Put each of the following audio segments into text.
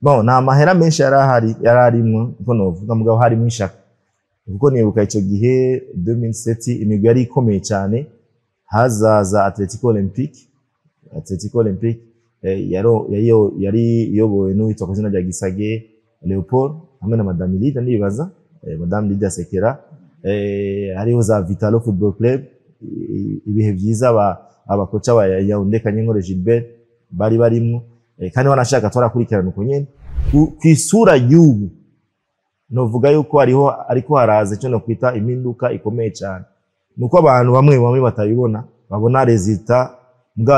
Bon, nta mahera menshi yari ahari, yari arimwo niko novuga, mugabo harimwo ishaka, kuko nibuka ico gihe 2007 imigwi yari ikomeye cyane. Hazaza Atletico Olympique. Atletico Olympique yari iyobowe n'uwitwa ku izina rya Gisage Leopold hamwe na Madame Lydia, ndibaza, Madame Lydia Sekera. Hariho za Vitalo Football Club, ibihe vyiza abakoca ba Yaounde Kanyenkore Gilbert bari barimwo, kandi wanashaka twarakurikirana uko nyene. Kw'isura y'ubu novuga yuko hariho, ariko haraza icyo nokwita impinduka ikomeye cyane, nuko abantu bamwe bamwe batabibona, babona résultat, mugabo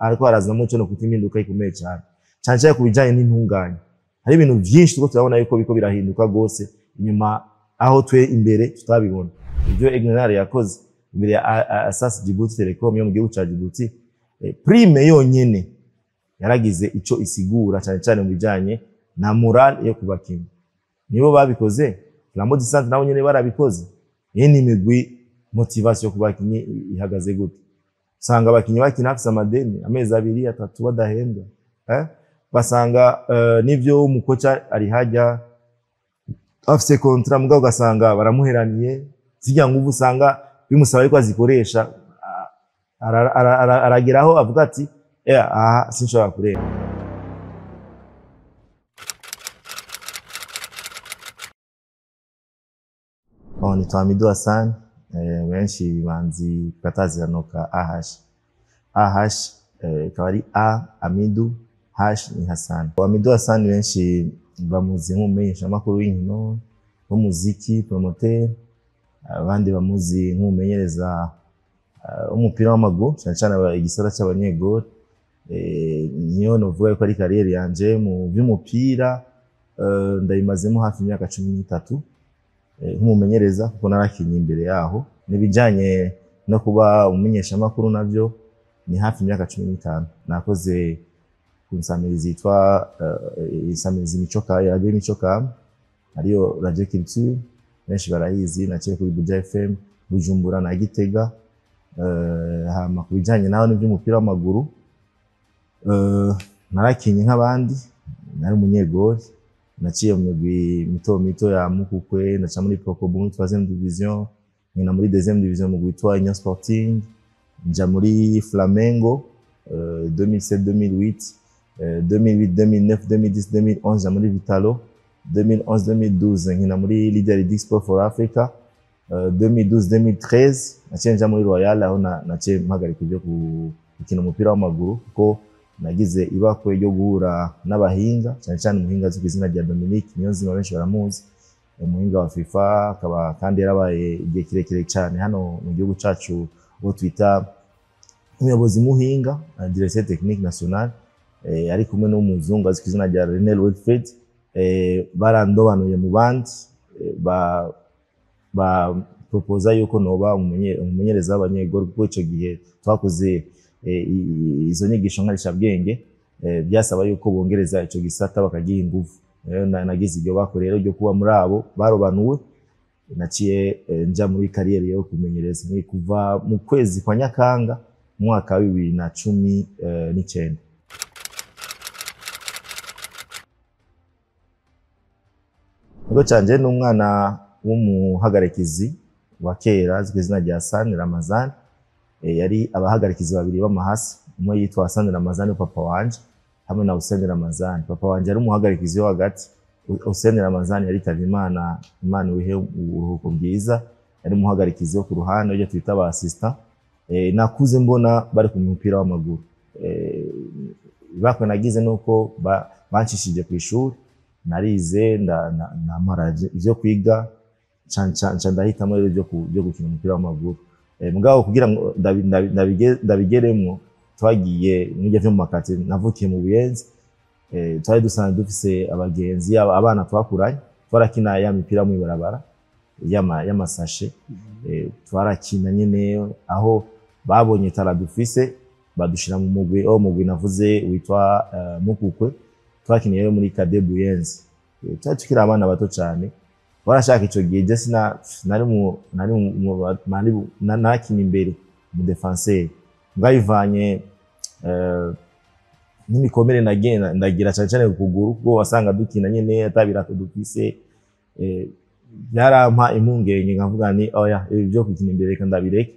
ariko harazamo icyo nokwita impinduka ikomeye cyane, cyane cyane ku bijyanye n'intunganye. Hari ibintu byinshi turiko turabona yuko biriko birahinduka rwose inyuma, aho twe imbere tutabibona. Ibyo Aigle Noir yakoze imbere ya Asas Djibouti Telecom yo mu gihugu ca Djibouti, prime yonyene yaragize ico isigura, cyane cyane mu bijanye na moral yo kubakinyi. Nibo babikoze, Flambeau du Centre nabo nyene barabikoze. Iyi ni imigwi, motivation ku bakinyi ihagaze gute? Usanga abakinyi bakina bafise amadeni, amezi 2, 3 badahembwa. Basanga nivyo umukoca ari hajya afise contrat, mugabo ugasanga baramuheraniye zirya nguvu, usanga bimusaba yuko azikoresha, arageraho avuga ati aha sinshobora kurenga. Bon, nitwa Hamidou Hassan, benshi banzi ku ka AH. AH ikaba ari A Hamidou, H ni Hassan. Hamidou Hassan benshi bamuzi nk'umumenyeshamakuru w'inkino, w'umuziki, promoteur, abandi bamuzi nk'umumenyereza w'umupira w'amaguru, cyane cyane igisata cy'abanyegoli. Niyo novuga yuko ari kariyeri yanje mu by'umupira, ndayimazemo hafi imyaka 13 nk'umumenyereza, kuko narakinye imbere yaho. N'ibijanye no kuba umumenyeshamakuru navyo ni hafi imyaka 15 nakoze ku nsamirizi yitwa insamirizi Mico Ka, Radio Mico Ka, ariyo Radio Culture, benshi barayizi. Naciye kuri Buja FM Bujumbura na Gitega. Hama ku bijanye naho n'iby'umupira w'amaguru, narakinye nk'abandi, nari umunyegoli, naciye mu migwi mito mito ya Mukukwe, naca muri Prokobu muri 3e division, nkina muri 2e division mu witwa Union Sporting, nja muri Flamengo 2007 2008, 2008 2009 2010 2011 nja muri Vitalo, 2011 2012 nkina muri Leader League Sport for Africa, 2012 2013 naciye nja muri Royal, aho naciye mpagarika ibyo gukina umupira w'amaguru, kuko nagize ibakwe ryo guhura n'abahinga, cyane cyane umuhinga azwi ku izina rya Dominique Niyonzima, benshi baramuzi, umuhinga wa FIFA, akaba kandi yarabaye igihe kirekire cyane hano mu gihugu cacu, uwo twita umuyobozi muhinga, directeur technique national, ari kumwe n'umuzungu azwi ku izina rya René Wilfried. Barandobanuye mu bandi, ba proposa yuko noba umumenyereza w'abanyegoli, kuko ico gihe twakoze izo nyigisho nkarishabwenge, byasaba yuko bongereza ico gisata bakagiha inguvu. Nagize iryo bako rero ryo kuba muri abo barobanuwe, naciye nja muri kariyeri yo kumenyereza, ni kuva mu kwezi kwa Nyakanga mu mwaka wa 2019. Ubwo canje n'umwana w'umuhagarikizi wa kera azwi ku izina rya Hassan Ramazan, yari abahagarikizi babiri b'amahasi, umwe yitwa Hassan Ramazan papa wanje hamwe na Hussein Ramazan. Papa wanje yari umuhagarikizi wo hagati, Hussein Ramazan yaritavye Imana, Imana ihe uburuhuko bwiza, yari umuhagarikizi wo ku ruhande, ujya twita aba assistant. Nakuze mbona bari ku mupira w'amaguru. Ibakwe nagize nuko banshishije ku ishuri, narize ndamara ivyo kwiga, nca ndahitamo rero byo gukina umupira w'amaguru. Mugabo kugira ngo ndabigeremwo, twagiye mujya vyo mu makati, navukiye mu Buyenzi, twari dusanzwe dufise abagenzi, abana twakuranye, twarakina ya mipira mu ibarabara y'amasashe, twarakina nyene aho babonye tara dufise badushira mu mugwi, aho mugwi navuze witwa Mukukwe, twakiniye muri Kade Buyenzi. Twari tukiri abana bato cyane, barashaka ico gihe je sina nari mu nari mu nari nakina imbere mu defenseur, ngayivanye N'imikomere nagenda ndagira cyane cyane ku kuguru, kuko wasanga dukina nyene atabirato dufise. Byarampa impungenge, nkavuga ni oya, ibi byo gukina imbere reka ndabireke,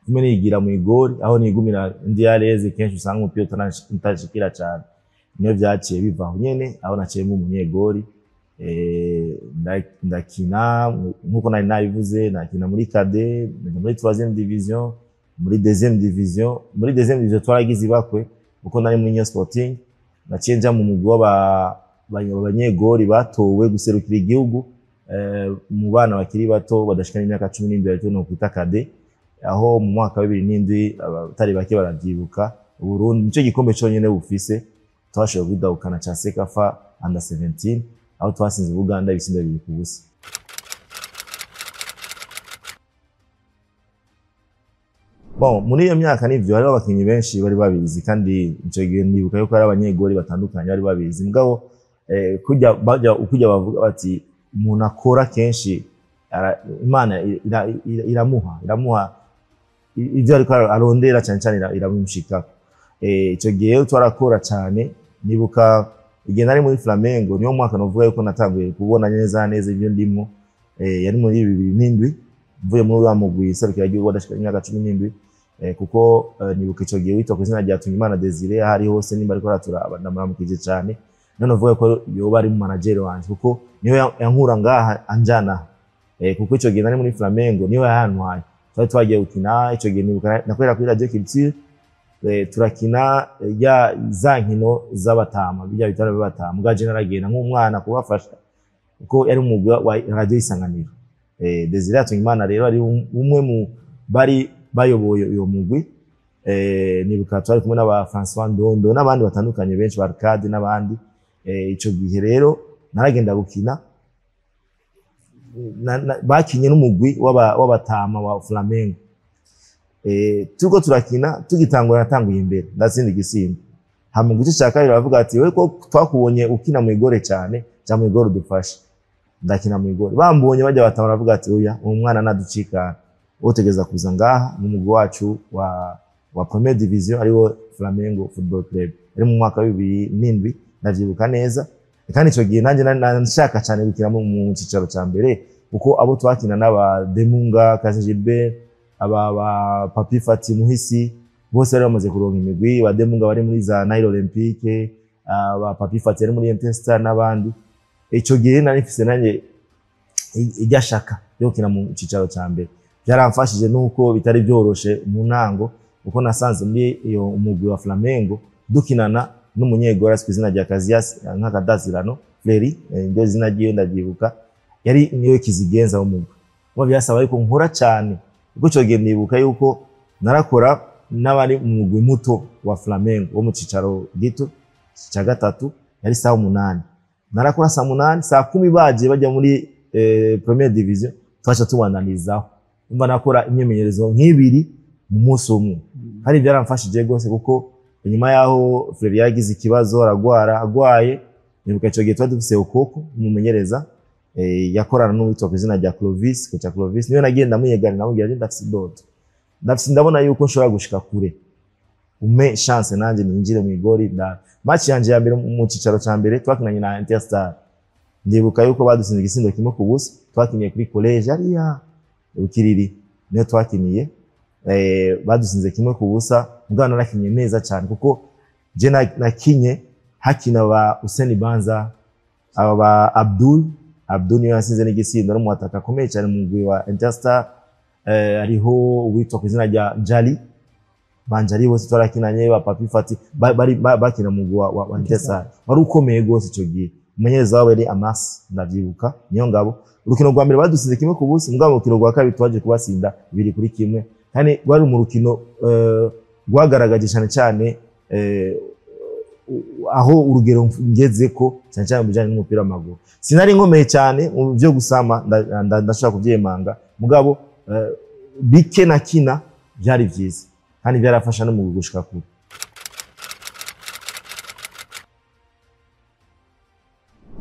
kumwe nigira mu igori aho nigumira ndi à l'aise. Kenshi usanga umupira utashikira cyane. Niyo byaciye bivaho nyene, aho naciyemo umunyegori. Ndakina nkuko nari nabivuze, nakina muri cadet, muri troisième division, muri deuxième division. Muri deuxième division twaragize ibakwe, kuko nari muri Union Sporting. Naciye nja mu mugwi w'abanyegori batowe guserukira igihugu mu bana bakiri bato badashikana imyaka 17, ariko no kwita cadet, aho mu mwaka wa 2007, abatari bake baravyibuka, Burundi nico gikombe conyene bufise twashoboye kwidahukana ca CECAFA under 17, aho twasinze Buganda ibitsindo 2-0. Bon, muri iyo myaka nivyo, hariho abakinyi benshi bari babizi, kandi ico gihe nibuka yuko hari abanyegori batandukanye bari babizi. Mugabo kujya bajya ukujya bavuga bati umuntu akora kenshi Imana iramuha ivyo ariko arondera, cyane cyane iramushika. Ico gihe twarakora cyane. Nibuka igihe nari muri Flamengo, niwo mwaka novuga yuko natanguye kubona neza neza ibyo ndimwo. Yari muri 2007, mvuye muri uriya mugwi serukiragihugu badashika imyaka 17. Kuko nibuka ico gihe witwa ku izina rya Tungimana Desire, aho ari hose nimba ariko araturaba ndamuramukije cyane. None uvuga ko yoba ari manager wanje, kuko niwe yankura ngaha anjana. Kuko ico gihe nari muri Flamengo, niwe yahantwaye, twari twagiye gukina. Ico gihe nibuka nakorera kuri Radio Culture. Turakina ya za nkino z'abatama, bijya bitaro by'abatama, bwa je naragenda nk'umwana kubafasha, kuko yari umugwi wa Radio Isanganiro. Desire Hatungimana rero ari umwe mu bari bayoboye uyo mugwi. Nibuka twari kumwe n'aba François Ndondo n'abandi batandukanye benshi ba Arcade n'abandi. Ico gihe rero naragenda gukina, bakinye n'umugwi w'abatama wa Flamengo. Turiko turakina, tugitangura natanguye imbere, ndatsinda igisimba. Hama mu gice cya kabiri baravuga ati wewe ko twakubonye ukina mu igore cyane, ja mu igore udufashe. Ndakina mu igore, bambonye bajya batama baravuga ati oya, uwo mwana naducikana, utegeza kuza ngaha mu mugwi wacu wa première division, ariwo Flamengo Football Club. Ari mu mwaka wa 2007, ndavyibuka neza. Kandi ico gihe nanjye nashaka cyane gukina mu cicaro ca mbere, kuko abo twakina n'aba Demunga Kazi Gilbert, aba ba Papi Fati Muhisi, bose bari bamaze kuronka imigwi. Ba Demunga bari muri za Nile Olympique, aba Papi Fati yari muri Interstar n'abandi. Ico gihe nari mfise nanjye irya shaka yo gukina mu cicaro ca mbere. Byaramfashije nuko bitari byoroshe mu ntango, kuko nasanze muri iyo umugwi wa Flamengo dukinana n'umunyegora azwi ku izina rya Casillas nk'akadazirano Flery, niryo zina ryiwe ndavyibuka, yari niwe kizigenza w'umugwi. Ngo byasaba yuko nkora cyane, kuko ico gihe nibuka yuko narakora n'abari mu mugwi muto wa Flamengo wo mu cicaro gito ca gatatu, yari saha 8. Narakora saa 8, saa 10 baje bajya muri première division, twaca tubananizaho. Umva, nakora imyimenyerezo nk'ibiri mu munsi umwe. Kandi byaramfashije rwose, kuko inyuma yaho Flery yagize ikibazo aragwara. Agwaye, nibuka ico gihe twari dufise Okoko umumenyereza, yakorana n'uwitwa ku izina rya Clovis, kocha Clovis. Niwe nagiye ndamwiyegana, namubwira ati ndafise indoto, ndafise, ndabona yuko nshobora gushika kure, umpe chance nanje ninjire mu igori. Nda match yanje ya mbere mu cicaro ca mbere twakinanye na Interstar. Ndibuka yuko badutsinze igisindo 1-0. Twakiniye kuri college hariya Ukiriri, niyo twakiniye. Badutsinze 1-0, mugabo narakinye neza cyane, kuko je nakinye hakina ba Useni Banza, aba ba Abdul. Abdul niwe yasinze n'igisindo, ari umwataka akomeye cyane mu mugwi wa Interstar. Hariho uwitwa ku izina rya Njali, Banjali, bose twarakinanye, ba Papi Fati bari bakina mu mugwi wa Interstar, wari ukomeye gose ico gihe. Umumenyereza wabo yari Amas, ndavyibuka, niyo ngabo. Urukino rwa mbere badusize 1-0, mugabo urukino rwa kabiri twaje kubatsinda 2-1, kandi rwari mu rukino rwagaragaje cyane cyane aho urugero ngezeko cyane cyane mu bijanye n'umupira w'amaguru. Sinari nkomeye cyane mu byo gusama, ndashobora kuvyemanga, mugabo bike nakina byari vyiza, kandi byarafasha no mu gushika kure.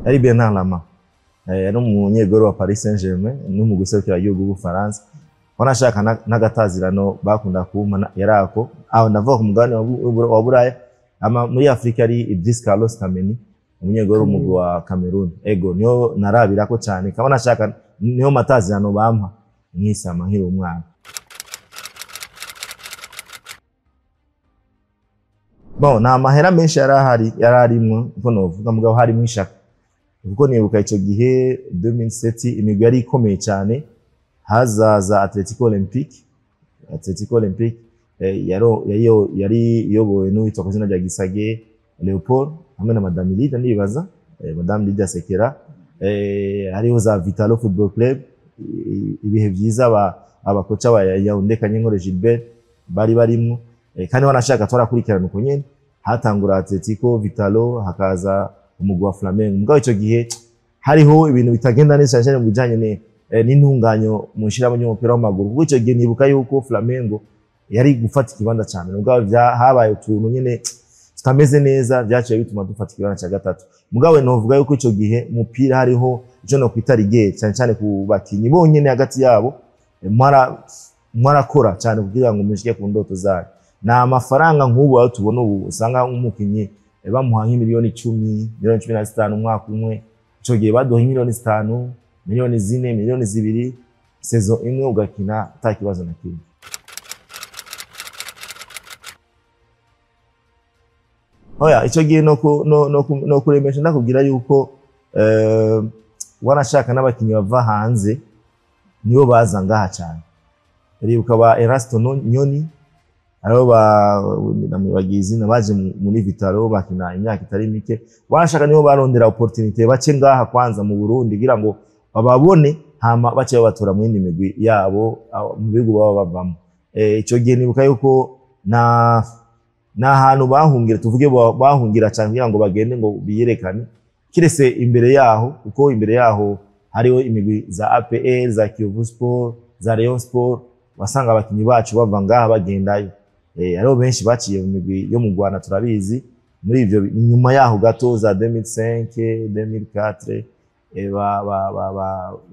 Yari Bernard Lama, yari umunyegoro wa Paris Saint-Germain n'umugwi serukiragihugu w'Ubufaransa. Wanashaka n'agatazirano bakunda kumpa yarako aho ndavuga ku mugabane wa Buraya. Ama muri Afrika ari Idris Carlos Kameni, umunyegoro w'umugwi wa Cameroon. Ego, niyo narabirako cyane, kaba nashaka niyo matazirano bampa nkisama nkiri umwana. Bon, nta mahera menshi yari ahari, yari arimwo uko novuga, mugabo harimwo ishaka, kuko nibuka ico gihe 2007 imigwi yari ikomeye cyane. Hazaza Atletico Olympique. Atletico Olympique yari iyobowe n'uwitwa ku izina rya Gisage Leopold hamwe na Madame Lydia, ndibaza Madame Lydia Sekera. Hariho za Vitalo Football Club, ibihe vyiza abakoca ba Yaounde Kanyenkore Gilbert bari barimwo. Kandi wanashaka twarakurikirana uko nyene, hatangura Atletico, Vitalo, hakaza umugwi wa Flamengo. Mugabo ico gihe hariho ibintu bitagenda neza cyane mu bijanye n'intunganyo mu nshirahamwe ry'umupira w'amaguru, kuko ico gihe nibuka yuko Flamengo yari gufata ikibanza ca mbere, mugabo habaye utuntu nyene tutameze neza vyaciye bituma dufata ikibanza ca gatatu. Mugabo novuga yuko ico gihe umupira hariho ico no kwita rigueur, cyane cyane ku bakinyi bonyene hagati yabo mwarakora cyane kugira ngo mushike ku ndoto zanyu. Na amafaranga nk'ubu ayo tubona ubu, usanga nk'umukinyi bamuha nk'imiliyoni 10, miliyoni 15 umwaka umwe. Ico gihe baduha miliyoni 5, miliyoni 4, miliyoni 2, saison imwe ugakina ata kibazo na kimwe. Oya, ico gihe no kuremesha ndakubwira yuko wanashaka n'abakinyi bava hanze nibo baza ngaha cyane. Ribuka ba Erasto Nyoni, abo ba namwibagiye izina, baje muri Vitalo bakina imyaka itari mike. Wanashaka nibo barondera opportunité bace ngaha kwanza mu Burundi kugira ngo bababone, hama bace babatora mu yindi migwi yabo mu bihugu baba bavamo. Ico gihe nibuka yuko na hantu bahungira, tuvuge bahungira cyane kugira ngo bagende ngo biyerekane, kirese imbere yaho, kuko imbere yaho hariho imigwi za APR, za Kiyovu Sport, za Rayon Sport, wasanga abakinyi bacu bava ngaha bagendayo. Hariho benshi baciye mu migwi yo mu Rwanda, turabizi. Muri ivyo nyuma yaho gato za 2005, 2004,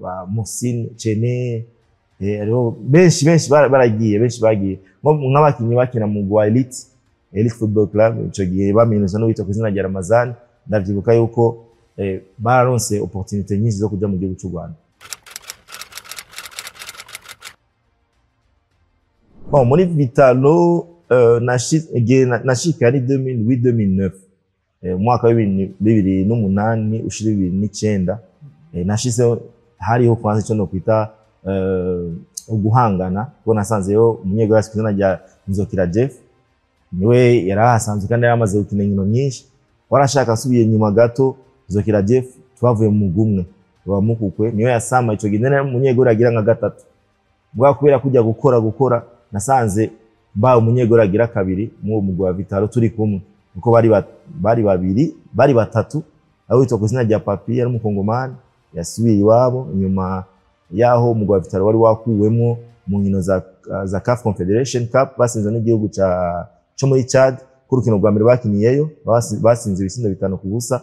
ba Muhsin Chene, hariho benshi benshi baragiye, benshi bagiye nk'abakinyi bakina mu mugwi wa Elite Football Club. Ico gihe bamenyesha n'uwitwa ku izina rya Ramazan, ndavyibuka yuko baronse opportunité nyinshi zo kuja mu gihugu c'u Rwanda. Bon, muri Vitalo nashika ari 2008-2009, umwaka wa 2008 ushira 2009, nashizeho hariho kwanza ico nokwita uguhangana, kuko nasanzeyo umunyegori ku izina rya Nzokira Jeff, niwe yarahasanzwe kandi yaramaze gukina inkino nyinshi. Warashaka asubiye nyuma gato, Nzokira Jeff twavuye mu mugwi umwe wa Mukukwe, niwe yasama ico gihe nari umunyegori agira nka gatatu. Mugabo kubera kujya gukora nasanze mbaye umunyegori agira kabiri mu mugwi wa Vitalo turi kumwe, kuko bari babiri, bari batatu. Aho witwa ku izina rya Papi yari umukongomani yasubiye iwabo nyuma yaho umugwi wa Vitalo wari wakuwemwo mu nkino za CAF Confederation Cup, basinze n'igihugu cyo muri Chad. Ku rukino rwa mbere bakiniyeyo basinze ibisindo 5-0.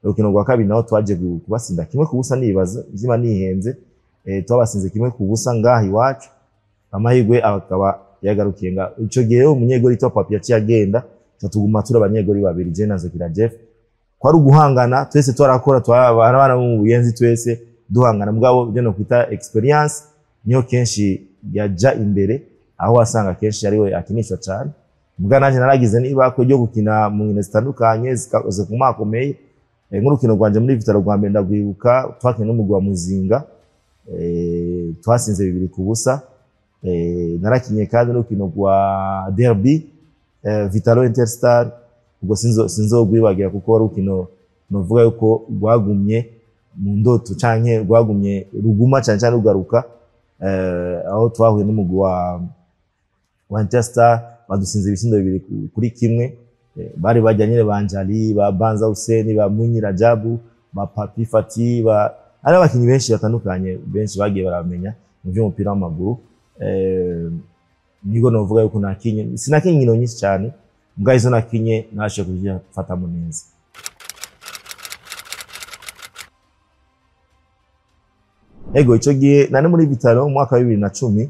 Urukino rwa kabiri naho twaje kubasinda 1-0, nibaza izima nihenze, twabasinze 1-0 ngaha iwacu, amahirwe akaba yagarukiye nga ico gihe umunyegori witwa Papi yaciye agenda, tuguma turi abanyegori babiri je na Nzokira Jeff. Kwari uguhangana, twese twarakora, twabana mu buyenzi twese duhangana, mugabo byo no kwita experience niyo kenshi yaja imbere, aho wasanga kenshi ari we akinishwa cyane. Mbwa nanje naragize nibako ryo gukina mu nkino zitandukanye zikomakomeye. Nk'urukino rwanje muri Vitalo rwa mbere ndagwibuka, twakinye n'umugwi wa Muzinga, twasinze 2-0. Narakinye kandi n'urukino rwa derby, Vitalo Interstar, ubwo sinzogwibagira kuko wari urukino novuga yuko rwagumye mu ndoto canke rwagumye ruguma cane cane rugaruka, aho twahuye n'umugwi wa Interstar badusinze ibisindo 2-1. Bari bajyanye ba Njali, ba Banza Hussein, ba Munyi Rajabu, ba Papi Fati, ba ari abakinyi benshi batandukanye, benshi bagiye baramenya mu vy'umupira w'amaguru. Nigo novuga yuko nakinye, sinakinye inkino nyinshi cyane, mbwa izo nakinye nashoboye kuzifatamo neza. Ego, ico gihe nari muri Vitalo mu mwaka wa 2010.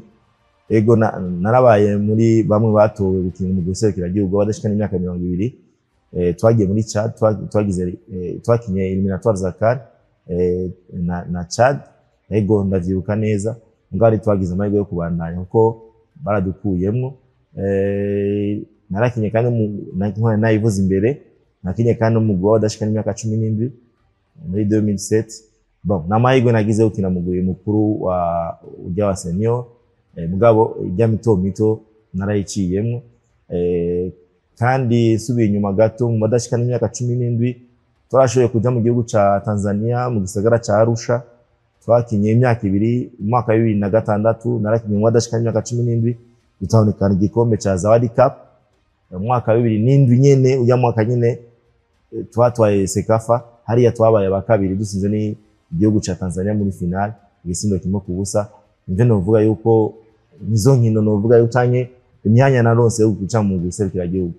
Ego, narabaye muri bamwe batowe gukina mu guserukira igihugu badashikana imyaka 20. Twagiye muri Chad, twagize twakinye éliminatoires za CAN na Chad. Ego, ndavyibuka neza, mugabo twagize amahirwe yo kubandanya kuko baradukuyemwo. Narakinye kandi nayivuze imbere, nakinye kandi umugwi w'abadashika n'imyaka 17 muri 2007. Bon, n'amahirwe nagize yo gukina mugwi mukuru wa ujya wa senior, mugabo ijya mito mito narayiciyemwo. Kandi nsubiye inyuma gato, mu badashika n'imyaka 17 twarashoboye kuja mu gihugu ca Tanzania, mu gisagara ca Arusha. Twakinye imyaka 2, mu mwaka wa 2006 narakinye mu badashika n'imyaka 17, dutahukana igikombe ca Zawadi Cup. Mu mwaka wa 2007 nyene, ujya mwaka nyene twatwaye CECAFA, hariya twabaye aba kabiri, dusinze ni igihugu ca Tanzania muri finale igisindo 1-0. Nivyo novuga yuko nizo nkino novuga yuko canke imyanya naronse yo guca mu gihugu.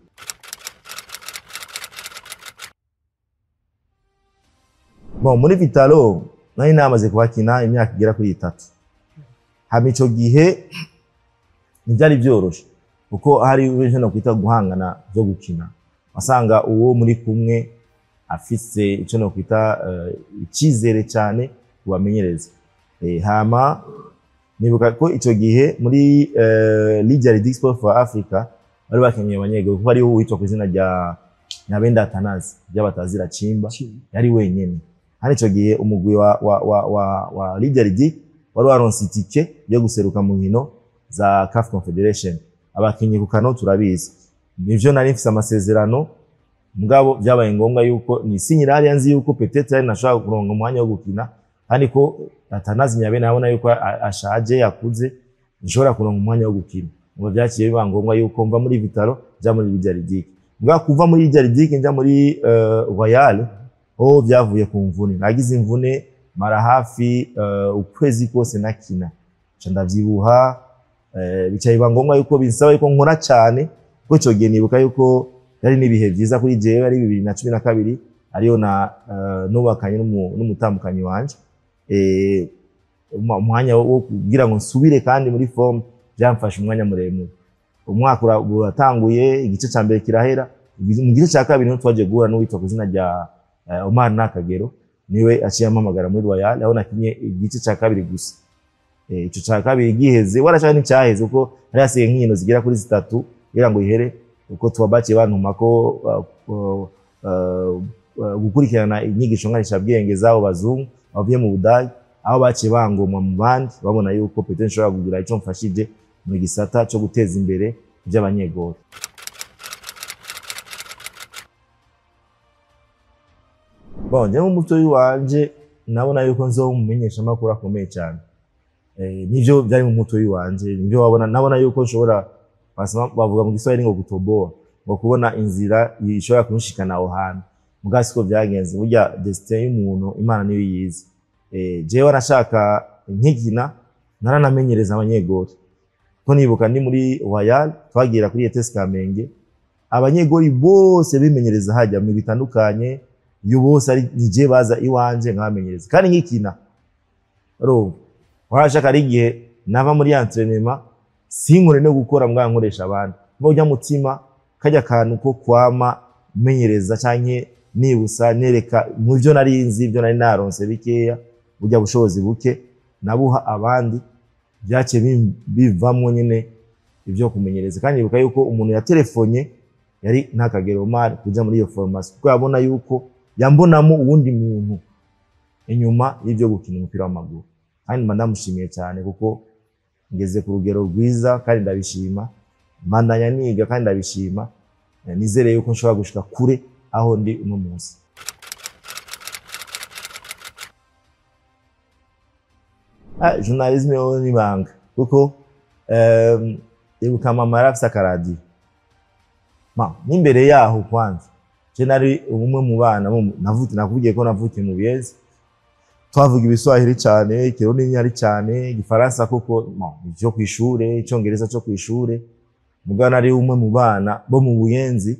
Bon, muri Vitalo nari namaze kuhakina imyaka igera kuri 3. Hama ico gihe ntivyari vyoroshe kuko hari ibintu no kwita guhangana byo gukina, wasanga uwo muri kumwe afise ico no kwita icizere cyane kubamenyereza. Hama nibuka ko ico gihe muri Lydia Ludic Sport for Africa bari bakenyeye abanyego, kuko hariho uwitwa ku izina rya Nyabenda Atanazi ry'abatazira Chimba, yari wenyene. Hano ico gihe umugwi wa Lydia Ludic wari waronse itike yo guseruka mu nkino za CAF Confederation. Abakinyi ku kano turabizi, nivyo nari mfise amasezerano, mugabo byabaye ngombwa yuko nisinyira hariya, nzi yuko peut-être yari nashobora kuronka umwanya wo gukina, kandi ko Atanazi Nyabenda nabona yuko ashaje yakuze, nshobora kuronka umwanya wo gukina. Ngo byaciye biba ngombwa yuko mva muri Vitalo nja muri Lydia Ludic. Mugabo kuva muri Lydia Ludic nja muri Royal, oh, byavuye ku mvune. Nagize imvune mara hafi ukwezi kose nakina, nca ndavyibuha. Bicaye biba ngombwa yuko binsaba yuko nkora cyane, kuko ico gihe nibuka yuko yari n'ibihe vyiza kuri jewe, ari 2012 ariyo na nubakanye n'umutambukanyi wanje. Umwanya wo kugira ngo nsubire kandi muri forme byamfashe umwanya muremure. Umwaka uratanguye, igice ca mbere kirahera, mu gice ca kabiri niho twaje guhura n'uwitwa ku izina rya Omar Nakagero, niwe aciye ampamagara muri Royal, aho nakinye igice ca kabiri gusa. Ico ca kabiri giheze, warashaka n'icyaheze kuko hari hasigaye nk'inkino zigera kuri 3 kugira ngo ihere, kuko tubabaciye bantuma ko gukurikirana inyigisho nkarishabwenge z'abo bazungu bavuye mu Budage, aho baciye bangomwa mu bandi babona yuko peut-être nshobora kugira ico mfashije mu gisata cyo guteza imbere iby'abanyegori. Bon, jewe umutoyi wanje nabona yuko nzomumenyesha amakuru akomeye cyane. Nivyo byari mu mutoyi wanje, nivyo wabona, nabona yuko nshobora, bavuga mu Giswahili ngo gutoboa, ngo kubona inzira ishobora kunshikana aho hantu. Mugabo siko byagenze, burya destin y'umuntu Imana niyo yizi. Jewe nashaka nkigina naranamenyereza abanyegori, ko nibuka ndi muri Royal twagira kuri ETS Kamenge, abanyegori bose bimenyereza hajya mu bitandukanye, iyo bose ari nije baza iwanje nkabamenyereza kandi nkikina. Urumva warashaka ari igihe nava muri entraînement sinkore no gukora mbwa nkoresha abandi, mba ujya mutima kajya kantu ko kwama menyereza canke nibusa nereka mu byo nari nzi, ibyo nari naronse bikeya, burya bushobozi buke nabuha abandi, byaciye bivamwo nyene ibyo kumenyereza. Kandi ibuka yuko umuntu yatelefonye yari Ntakagero Omar kuja muri iyo formation, kuko yabona yuko yambonamo uwundi muntu inyuma y'ibyo gukina umupira w'amaguru. Kandi mba ndamushimiye cyane kuko ngeze ku rugero rwiza kandi ndabishima, mbandanya niga kandi ndabishima, nizere yuko nshobora gushika kure aho ndi uno munsi. Journalisme yo ni banga kuko ibuka mama yarafise akaradiyo, n'imbere yaho kwanza je nari umwe mu bana nakubwiye ko navukiye mu Buyenzi, twavuga ibiswahili cyane, ikirundi nyari cyane, igifaransa kuko cyo kwishure, icyongereza cyo kwishure. Mugabo nari umwe mu bana bo mu Buyenzi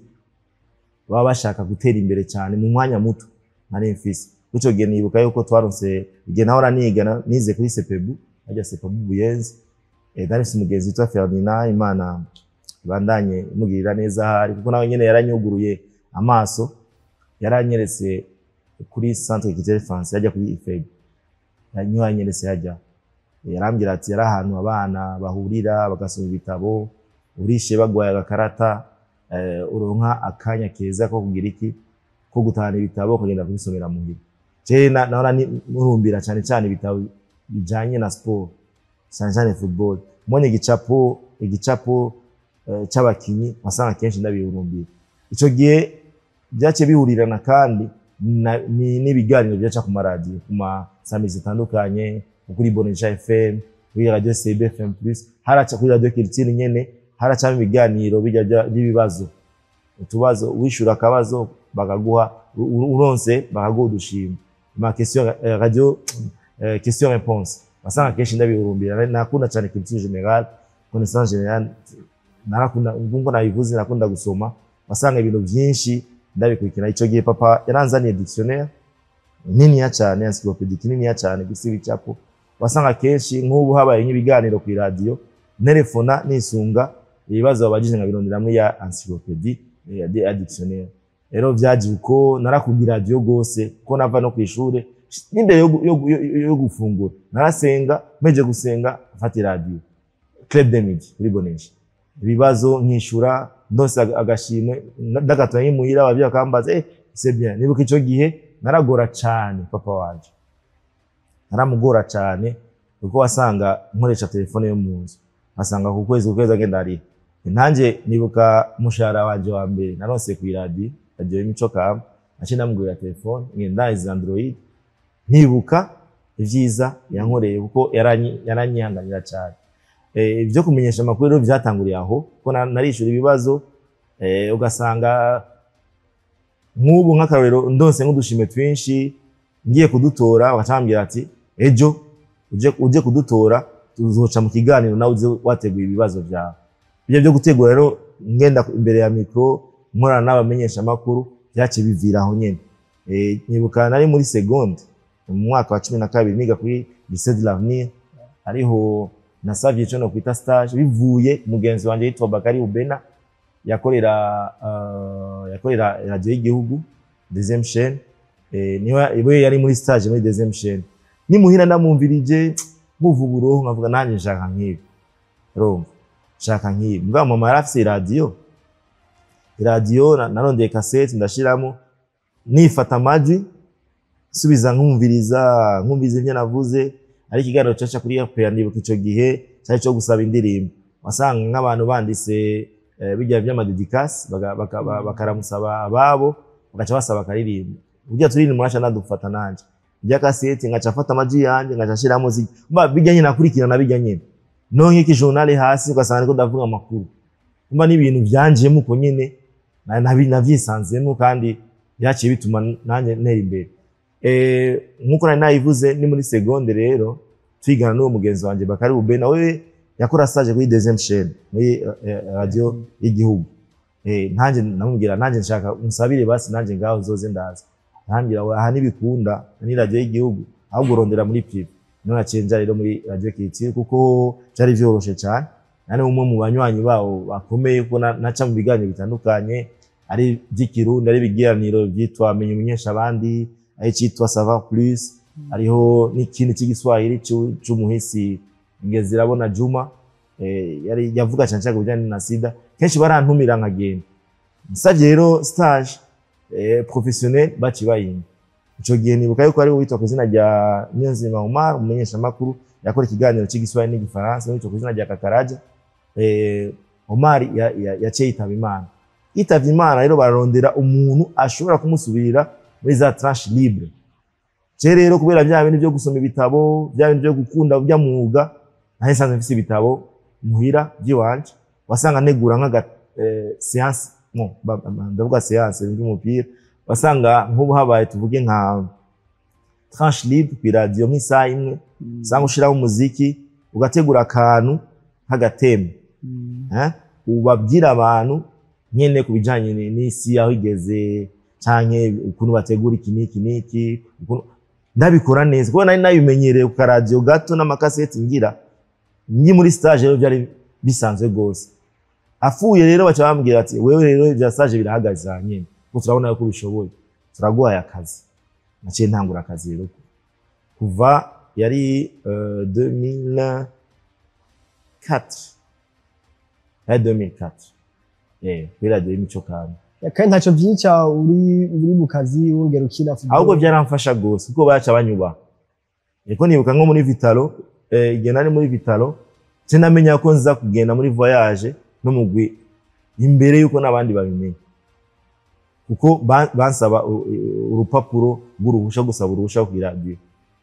baba bashaka gutera imbere cyane mu mwanya muto nari mfise. Ico gihe nibuka yuko twaronse igihe nahora niga, nize kuri CPB, ajya CPB Buyenzi. Nari mfise umugenzi witwa Ferdinand, Imana ibandanye imugirira neza ahari, kuko nawe nyene yaranyuguruye amaso. Yaranyeretse kuri Centre Culturel Français, yajya kuri IFEB, niho yanyeretse hajya. Yarambwira ati yari ahantu abana bahurira bagasoma ibitabo, urishe bagwaye agakarata, uronka akanya keza ko kugira iki, ko gutahana ibitabo ukagenda kubisomera muhira. Je nahora murumbira cyane cyane ibitabo bijanye na sport, cyane cyane football. Mbonye igicapo c'abakinyi, wasanga kenshi ndabihurumbira. Ico gihe byaciye bihurirana kandi n'ibiganiro byaca ku maradiyo, ku masamizi zitandukanye, kuri Bonesha FM, kuri Radio CB FM Plus, haraca kuri Radio Culture nyene, haracamo ibiganiro bijya by'ibibazo, utubazo, wishura akabazo bakaguha, uronse bakaguha udushimwe, ma question, radio question réponse. Wasanga kenshi ndabihurumbira. Nakunda cyane culture générale, connaissance générale. Narakunda, nkuko nabivuze, nakunda gusoma. Wasanga ibintu byinshi ndabikurikira. Ico gihe papa yaranzaniye dictionnaire niniya cyane, encyclopédique niniya cyane, gusa ibicapo. Wasanga kenshi nk'ubu habaye nk'ibiganiro ku iradiyo, nterefona nisunga ibibazo babajije, nkabironderamwo ya encyclopédie, ya dictionnaire. Rero vyaje uko. Narakunda iradiyo gose, kuko nava no kw'ishure, n'imbere yo gufungura narasenga, mpeje gusenga mfata iradiyo Club de Midi kuri Bonesha, ibibazo nkishura, ndose agashimwe, ndagatoya nkimuhira, abavyeyi bakambaza: "Eh, c'est bien." Nibuka ico gihe naragora cane papa wanje, naramugora cane, kuko wasanga nkoresha telefone yo mu nzu, wasanga ku kwezi agenda ariha. Nanjye nibuka umushahara wanje wa mbere naronse ku iradiyo, radiyo y'imico kama, naciye ndamugurira telefone ngenda izi Android. Ntibuka ivyiza yankoreye, kuko yaranyihanganira cyane. Ibyo kumenyesha amakuru rero byatanguriye aho, kuko narishura ibibazo, ugasanga nk'ubu nk'akarorero ndonse nk'udushime twinshi, ngiye kudutora bagaca bambwira ati: "Ejo uje kudutora, tuzoca mu kiganiro, nawe uze wateguye ibibazo byawe." Ibyo byo gutegura rero, ngenda imbere ya mikro nkorana n'abamenyesha amakuru, byaciye bivira aho nyene. Nibuka nari muri seconde mu mwaka wa 12, niga kuri Lycée de l'Avenir, hariho nasavye ico no kwita stage, bivuye mugenzi wanje yitwa Bakari Ubena, yakorera radio y'igihugu, deuxième chaîne. Niwe we yari muri stage muri deuxième chaîne. Nimuhira ndamwumvirije muva uburoho, nkavuga nanjye nshaka nk'ibi, urumva, nshaka nk'ibi. Mbwa mama yari afise iradiyo, narondeye kasete ndashiramo, nifata amajwi, subiza nkumviriza, nkumviriza ivyo navuze. Ari ikiganiro caca kuri RPA. Ndibuka ico gihe cari co gusaba indirimbo, wasanga nk'abantu banditse bijya vy'ama dédicaces, bakaramusaba ababo, bagaca basaba akaririmbo. Burya turirimbo naca ndadufata nanje irya kasete, ngaca mfata amajwi yanje, ngaca nshiramo mba bijya nyene nakurikirana, bijya nyene no nk'iki journal hasi, ugasanga ariko ndavuga amakuru. Mba n'ibintu vyanjemo uko nyene, navyisanzemo, kandi byaciye bituma nanjye ntera imbere. Nkuko nari nabivuze, ni muri seconde rero twigana n'uwo mugenzi wanje Bakari Ube, nawe yakora stage kuri deuxième chaîne muri radio y'igihugu. Nanjye namubwira nanjye nshaka unsabire basi nanjye ngaho nzoze ndaza. Arambwira: "We, aha ntibikunda, ni radio y'igihugu, ahubwo urondera muri privé." Niho naciye nja rero muri Radio Culture, kuko byari vyoroshe cyane. Nari umwe mu banywanyi bawo bakomeye, kuko naca mu biganiro bitandukanye, ari by'ikirundi, ari ibiganiro byitwa Menya Umunyesha abandi, ari cyitwa Savoir Plus, hariho n'ikindi cy'igiswahili c'umuhisi Ngezirabona Juma, yari yavuga cyane cyane ku bijyanye na sida. Kenshi barantumira nkagenda. Nsavye rero stage professionnel, baci bayimpa. Ico gihe nibuka yuko ari witwa ku izina rya Niyonzima Omar, umumenyeshamakuru yakora ikiganiro cy'igiswahili n'igifaransa, witwa ku izina rya Kakaraja. Omar yaciye yitaba Imana. Yitavye Imana rero, bararondera umuntu ashobora kumusubirira muri za tranche libre. Je rero, kubera bya bintu byo gusoma ibitabo, bya bintu byo gukunda bya mwuga, nahise nsanzwe mfise ibitabo muhira by'iwanje. Wasanga ntegura nk'aga séance, no ndavuga séance by'umupira. Wasanga nk'ubu habaye, tuvuge nka tranche libre ku radio, nk'isaha imwe, usanga ushiraho umuziki, ugategura akantu nk'agateme, eh? Ubabwira abantu nyene ku bijanye n'isi aho igeze, canke ukuntu bategura iki n'iki n'iki, ndabikora neza kuko nari nabimenyereye ku karadiyo gato n'amakaseti ngira ngi muri stage. Rero byari bisanzwe gose. Afuye rero, baca bambwira ati: "Wewe rero ibya stage birahagaze aha nyene." Kuko turabona yuko ubishoboye, turaguhaye akazi. Naciye ntangura akazi rero kuva yari 2004, yari 2004, kuri radiyo y'imico kama. Kandi ntaco vyica uri mu kazi wongera ukina football? Ahubwo byaramfasha gose, kuko baca banyubaha. Niko nibuka nko muri Vital'O, igihe nari muri Vital'O, nce namenya ko nza kugenda muri voyage n'umugwi imbere yuko n'abandi babimenya, kuko bansaba urupapuro rw'uruhusha, gusaba uruhusha ku iradiyo.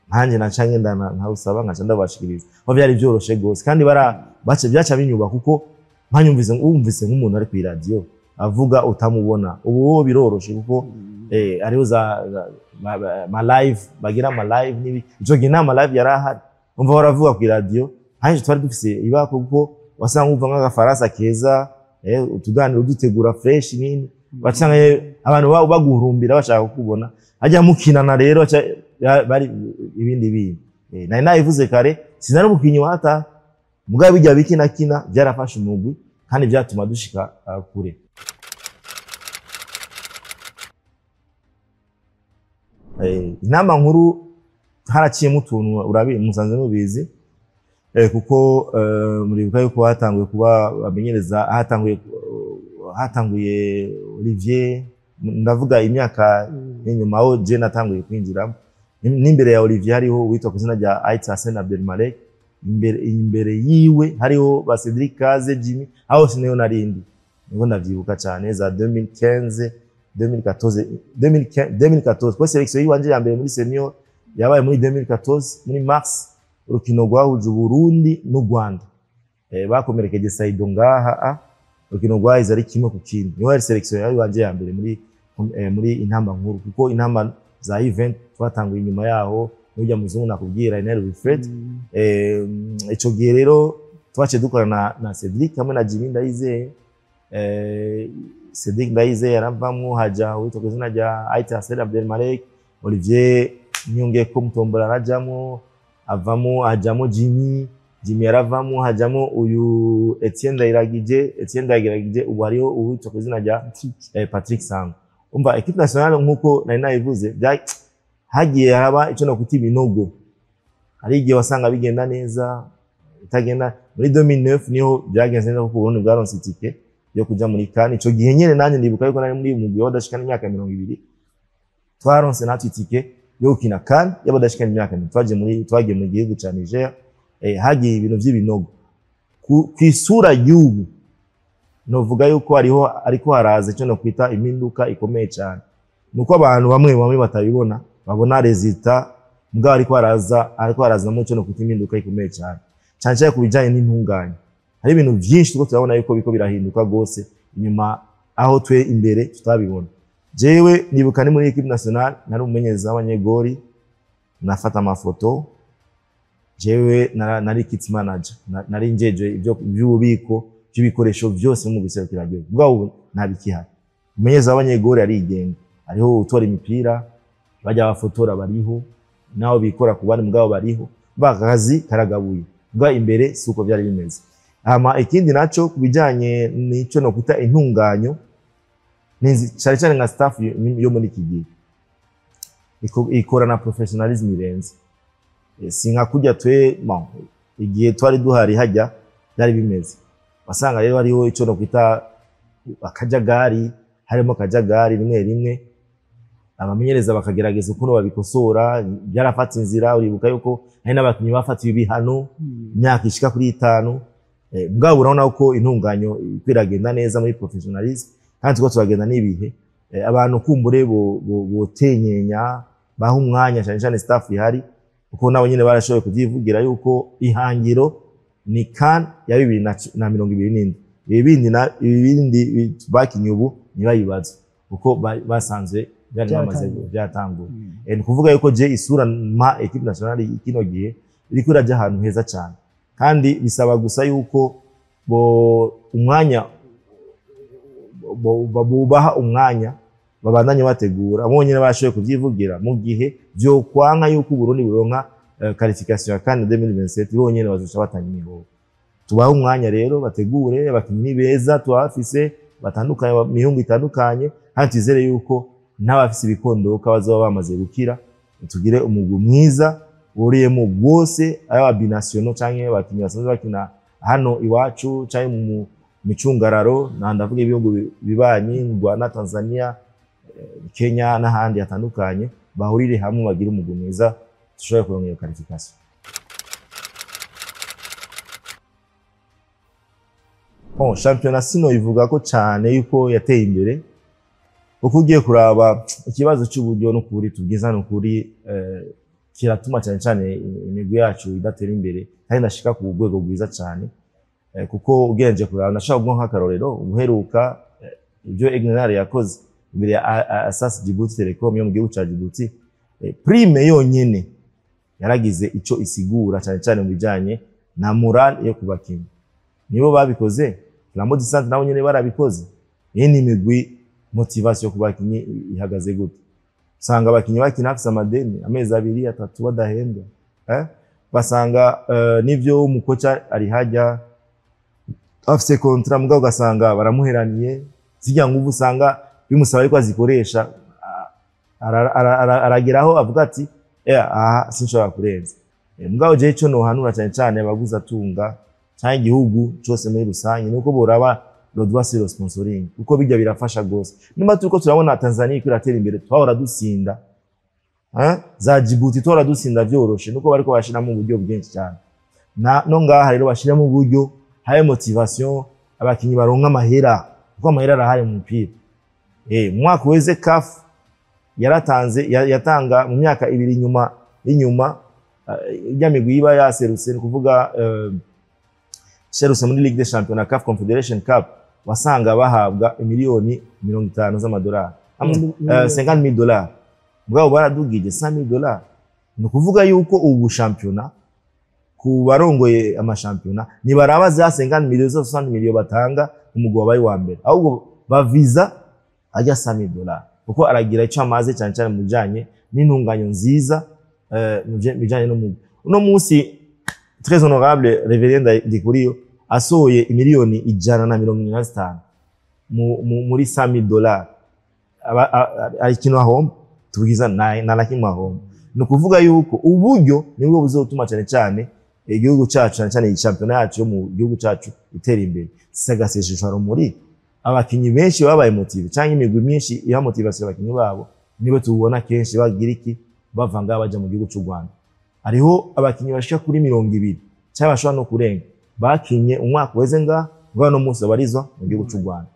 Nkanjye naca ngenda nkarusaba, nkaca ndabashikiriza. Ko byari byoroshe gose, kandi bara baca byaca binyuba, kuko mpanyumvise wumvise nk'umuntu ari ku iradiyo avuga utamubona. Ubu wo biroroshe, kuko hariho za ma live, bagira ma live nibi. Ico gihe nta ma live yari ahari, umva baravuga ku iradiyo. Hanje twari dufise ibako, kuko wasanga wumva nk'agafaransa keza, utuganiro dutegura fresh nini, wasanga abantu baguhurumbira bashaka kukubona hajya mukinana. Rero bari ibindi bintu. Nari nabivuze kare, sinari umukinyi wata, mugabo bijya bikinakina byarafashe umugwi kandi byatuma dushika kure. Inama nkuru haraciyemo utuntu, urabi musanze mubizi, kuko muribuka yuko hatanguye kuba bamenyereza, hatanguye Olivier, ndavuga imyaka inyuma aho je natanguye kwinjiramo. N'imbere ya Olivier hariho uwitwa ku izina rya Ait Hassan Abdelmalek, imbere yiwe hariho ba Cedric Kaze, Jimmy, aho sineyo narindi. Niko ndavyibuka cyane za 2015, 2014, 2015, 2014, kuko sélection yiwanje ya mbere muri senior yabaye muri 2014 muri mars, urukino rwahuje Burundi n'u Rwanda. Bakomerekeje Saido ngaha, urukino rwaheze ari 1-1. Niho yari sélection yiwanje ya mbere muri intamba nkuru, kuko intamba za event twatanguye inyuma yaho n'ujya muzungu nakubwira Inel Wilfred. Ico gihe rero twaciye dukorana na Cedric hamwe na Jimmy Ndayizeye. Cedric Ndayizeye yaravamwo, haja uwitwa ku izina rya Ait Hassan Abdelmalek, Olivier Niyongeko Mutombora arajamwo, avamo hajamo Jimmy, Jimmy yaravamo hajamo uyu Etienne Ndayiragije, Etienne Ndayiragije ubu hariho uwitwa ku izina rya Patrick Sango. Umva, équipe nationale nkuko nari nabivuze, hagiye haraba ico nokwita ibinogo. Hari igihe wasanga bigenda neza, bitagenda. Muri 2009 niho byagenze neza, kuko Burundi bwaronse itike yo kuja muri CAN. Ico gihe nyene nanjye ndibuka yuko nari muri mugwi w'abadashikana imyaka 20, twaronse natwe itike yo gukina CAN y'abadashikana imyaka 20. Twagiye mu gihugu ca Niger. Hagiye ibintu vy'ibinogo. Kw'isura y'ubu novuga yuko hariho ariko haraza icyo nokwita impinduka ikomeye cyane. Nuko abantu bamwe bamwe batabibona, babona résultat, mugabo ariko harazamo icyo nokwita impinduka ikomeye cyane, cyane cyane ku bijyanye n'intunganye. Hari ibintu byinshi turiko turabona yuko biko birahinduka rwose inyuma aho twe imbere tutabibona. Jewe nibuka ni muri équipe nationale nari umumenyereza w'abanyegori, nafata amafoto. Jewe nari kit manager, nari njeje ibyo by'ububiko by'ibikoresho byose mu gihugu. Mugabo ubu ntabikihari. Umumenyereza w'abanyegori arigenga, hariho utora imipira, bajya bafotora bariho, naho bikora ku bandi mugabo bariho. Bakazi karagabuye, bwa imbere si uko byari bimeze. Hama ikindi naco ku bijanye n'ico no kwita intunganyo, cyane cyane nka staff yo muri iki gihe ikora na professionalism irenze. Si nka kurya twe, bon, igihe twari duhari hajya byari bimeze, wasanga rero hariho ico no kwita akajagari, harimo akajagari rimwe rimwe, abamenyereza bakagerageza ukuntu babikosora, byarafata inzira. Uribuka yuko hari n'abakinyi bafatiwe ibihano imyaka ishika kuri 5. Mugabo urabona ko intunganyo iriko neza muri professionalism, kandi turiko turagenda n'ibihe. Abantu kumbure botenyenya baha umwanya cyane cyane staff ihari, kuko nabo nyine barashoboye kuvyivugira yuko ihangiro ni CAN ya 2027. Ibi bindi bakinye ubu ntibayibaze, kuko basanzwe byari bamaze Byatanguye. Byatanguye. Ni kuvuga yuko je isura ma équipe nationale kino gihe iriko iraja ahantu heza cyane, kandi bisaba gusa yuko bo umwanya bubaha umwanya babandanye bategura. Abo nyine bashoboye kuvyivugira, mu gihe vyo kwanka yuko Burundi buronka qualification ya CAN 2027, bonyene bazoca batanga imihoho. Tubahe umwanya rero bategure, abakinyi ni beza tubafise. batandukanye, mihungu itandukanye, kandi twizere yuko n'abafise ibikondoka bazoba bamaze gukira, tugire umugwi mwiza wuriyemo bose, aba binationaux canke abakinyi basanzwe bakina hano iwacu canke mu micungararo, na ndavuga ibihugu bibanyi, Rwanda, Tanzania, Kenya n'ahandi hatandukanye, bahurire hamwe bagire umugwi mwiza dushobore kuronka iyo qualification. Bon, championnat sino ivuga ko cane yuko yateye imbere, uko ugiye kuraba ikibazo cy'uburyo n'ukuri tubwiza n'ukuri kiratuma cyane cyane imigwi yacu idatera imbere kandi ndashika ku rwego rwiza cyane, kuko ugereje kuraba ndashaka kuguha nk'akarorero uheruka ibyo Egrenal yakoze imbere ya Asas Djibouti Telecom yo mu gihugu ca Djibouti, prime yonyene yaragize ico isigura cyane cyane mu bijanye na moral yo kubakinyi. Nibo babikoze, Flambeau du Centre nabo nyene barabikoze. Iyi ni imigwi motivation ku bakinyi ihagaze gute? Usanga abakinyi bakina bafise amadeni amezi abiri atatu badahembwa, basanga nivyo umukoca ari hajya afise contrat, mugabo ugasanga baramuheraniye zirya nguvu, usanga bimusaba yuko azikoresha, arageraho avuga ati aha sinshobora kurenza. Mugabo jewe ico nohanura cyane cyane abaguzi atunga canke igihugu cose muri rusange nuko boraba le droit sur le sponsoring, kuko bijya birafasha gose. Nimba turiko turabona Tanzania iko iratera imbere, twahora dusinda za Djibouti twahora dusinda vyoroshe, nuko bariko bashiramo uburyo bwinshi cyane. Na no ngaha rero bashiramo uburyo, habe motivation, abakinyi baronka amahera, kuko amahera arahari mu mupira. Mu mwaka weze CAF yaratanze, yatanga mu myaka ibiri inyuma inyuma ijya migwi iba yaserutse, ni kuvuga serutse muri Ligue des Champions na CAF Confederation Cup, wasanga bahabwa miliyoni 50 z'amadolari, $50,000, mugabo baradugije $100,000. Ni ukuvuga yuko ubu shampiyona ku barongoye amashampiyona ntibaraba za 50 millions za 60 millions batanga umugwi wabaye wa mbere, ahubwo baviza ajya $100,000, kuko aragira icyo amaze cyane cyane mu bijanye n'intunganyo nziza, mu bijanye n'umugwi. Uno munsi très honorable Reverend Ndikuriyo asohoye imiliyoni 175 muri $100,000, ari ikintu ahomba, tubwiza na na kimwe ahomba. Ni ukuvuga yuko uburyo nibwo buzotuma cyane cyane igihugu cyacu, cyane cyane iyi shampiyona yacu yo mu gihugu cyacu itera imbere. Sagaseseshwa rumuri, abakinyi benshi babaye motive, cyangwa imigwi myinshi iha motivation abakinyi babo, nibo tubona kenshi bagira iki bava ngaha baja mu gihugu cy'u Rwanda. Hariho abakinyi bashika kuri 20 cyangwa bashobora no kurenga bakinye umwaka weze ngaha, ngaha no munsi babarizwa mu gihugu cy'u Rwanda.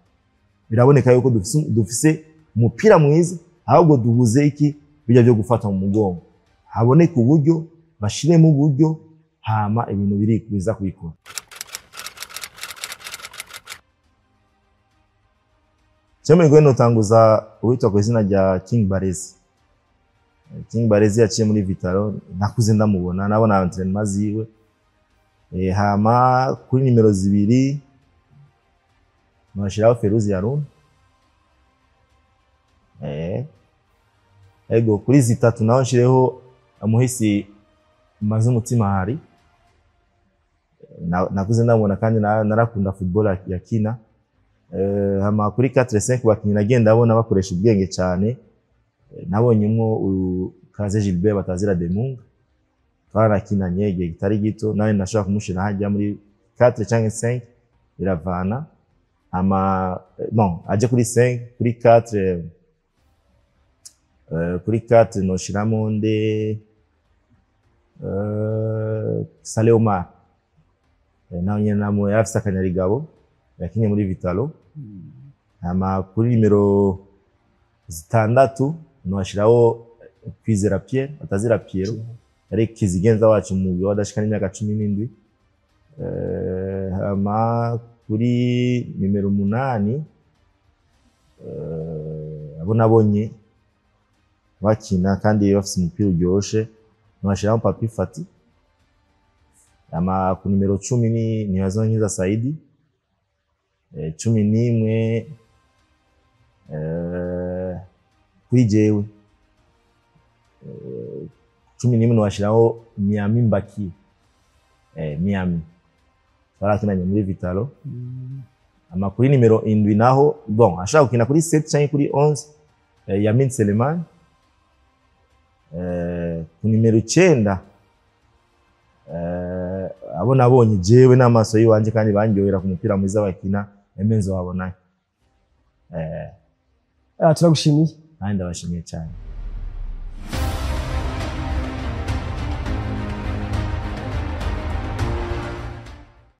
Biraboneka yuko dufise umupira mwiza, ahubwo dubuze iki bijya byo gufata mu mugongo, haboneka uburyo, bashiremo uburyo, hama ibintu biri biza kubikora. Cyane gwe notanguza uwitwa ku izina rya King Barezi. King Barezi yaciye muri Vitalo, nakuze ndamubona, nabona entraînement ziwe. Hama kuri nimero 2 nashiraho Feruzi Harun. Ego kuri zitatu naho nshireho amuhisi maze umutima hari. Nakuze ndamubona kandi narakunda football ya kina. Hama kuri 4-5 bakinyi nagenda abona bakoresha ubwenge cyane. Nabonyemwo Kaze Gilbert batazira Demunga, twarakinanye igihe kitari gito, nawe nashobora kumushira hajya muri 4 cyangwa 5 biravana. Ama bon aje kuri 5, kuri 4, kuri 4 noshiramo nde Saleh Omar. Nawe nyene namwe yarafise akanyarigabo yakinye muri Vitalo. Ama kuri nimero 6 noshiraho Kwizera Pierre batazira Pierre, yari kizigenza wacu mu mugwi wadashika n'imyaka 17. Ama kuri nimero 8 abo nabonye bakina kandi bafise umupira uryoshe, noshiraho Papi Fati. Ama ku nimero 10 ni Niyazonkiza Saidi. 11 kuri jewe 11 noshiraho Miami Mbaki. Miami twarakinanye muri Vitalo. Ama kuri nimero 7 naho, bon, ashaka gukina kuri 7 canke kuri 11, Yamin Seleman. Ku nimero 9, abo nabonye jewe n'amaso yiwanje kandi bandyohera ku mupira mwiza bakina, Emenzo wabonayo. Turagushimiye. Kandi ndabashimiye cyane.